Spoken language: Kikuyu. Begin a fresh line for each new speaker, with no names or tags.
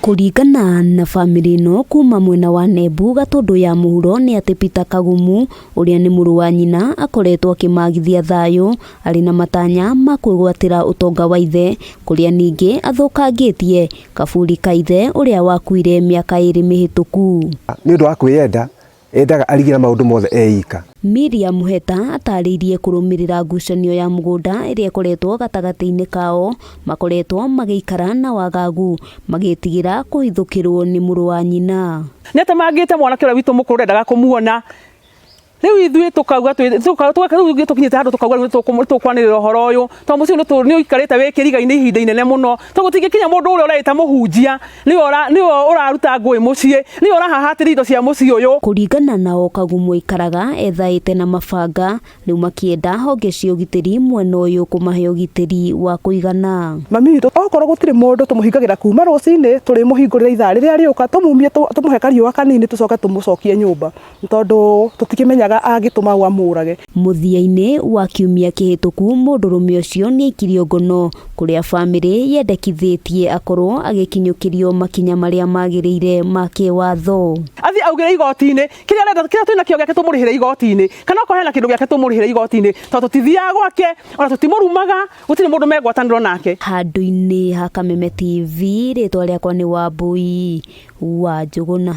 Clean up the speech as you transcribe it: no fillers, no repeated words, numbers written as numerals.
Kũringana na bamĩrĩ ĩno kuma mwena wa Nembu Gatũndũ ya mũhuro nĩ atĩ Peter Kagumu ũrĩa nĩ mũrũ wa nyina akoretwo akĩmagithia thayũ arĩ na matanya ma kwĩgwatĩra ũtonga wa ithe kũrĩa ningĩ athũkangĩtie kaburi ka ithe ũrĩa wakuire mĩaka ĩrĩ mĩhĩtũku.
Nĩ ũndũ wa kwĩyenda, endaga arigĩra maũndũ mothe eika.
Miriam Mũheta atarĩirie kũrũmĩrĩra ngucanio ya mũgũnda ĩrĩa ĩkoretwo gatagatĩ-inĩ kao, makoretwo magĩikara na wagagu magĩtigĩra kũhithũkĩrwo nĩ mũrũ wa nyina.
Nĩ atemangĩte mwanake ũrĩa witũ mũkũrũ ndendaga kũmuona. Rĩu ithuĩ tũkauga rĩu ithuĩ tũkinyĩte handũ tũkauga rĩu nĩ tũkwanĩrĩra ũhoro ũyũ tondũ mũciĩ ũyũ nĩ ũikarĩte wĩ kĩriga-inĩ ihinda inene mũno tondũ gũtingĩkinya mũndũ ũrĩa ũreĩta mũhunjia nĩwe ũraruta ngũĩ mũciĩ nĩwe ũrahahatĩria indo cia mũciĩ ũyũ.
Kũringana nao Kagumo aikaraga ethaĩte na mabanga rĩu makĩenda honge cia ũgitĩri mwena ũyũ kũmahe ũgitĩri wa kũigana.
Mami witũ okorwo gũtirĩ mũndũ tũmũhingagĩra kuma rũcinĩ tũrĩmũhingũrĩra ithaa rĩrĩa rĩũka tũmumie tũmũhe kariũa kanini tũcoke tũmũcokie nyũmba tondũ tũtikĩmenyaga angĩtũma ũ amũrage.
Mũthia-inĩ wa kiumia kĩhĩtũku mũndũrũme ũcio nĩaikirio ngono kũrĩa bamĩrĩ yendekithĩtie akorwo agĩkinyũkĩrio makinya marĩa magĩrĩire ma kĩwatho.
Athiĩ augĩre igoti-inĩ kĩrĩa arenda, kĩrĩa twĩna kĩo gĩake tũmũrĩhĩre igoti-inĩ, kana okorwo hena kĩndũ gĩake tũmũrĩhĩre igoti-inĩ, tondũ tũtithiaga gwake ona tũtimũrumaga, gũtirĩ mũndũ me ngwatanĩro nake.
Handũ-inĩ ha Kameme TV, rĩtwa rĩakwa nĩ Wambui wa Njũgũna.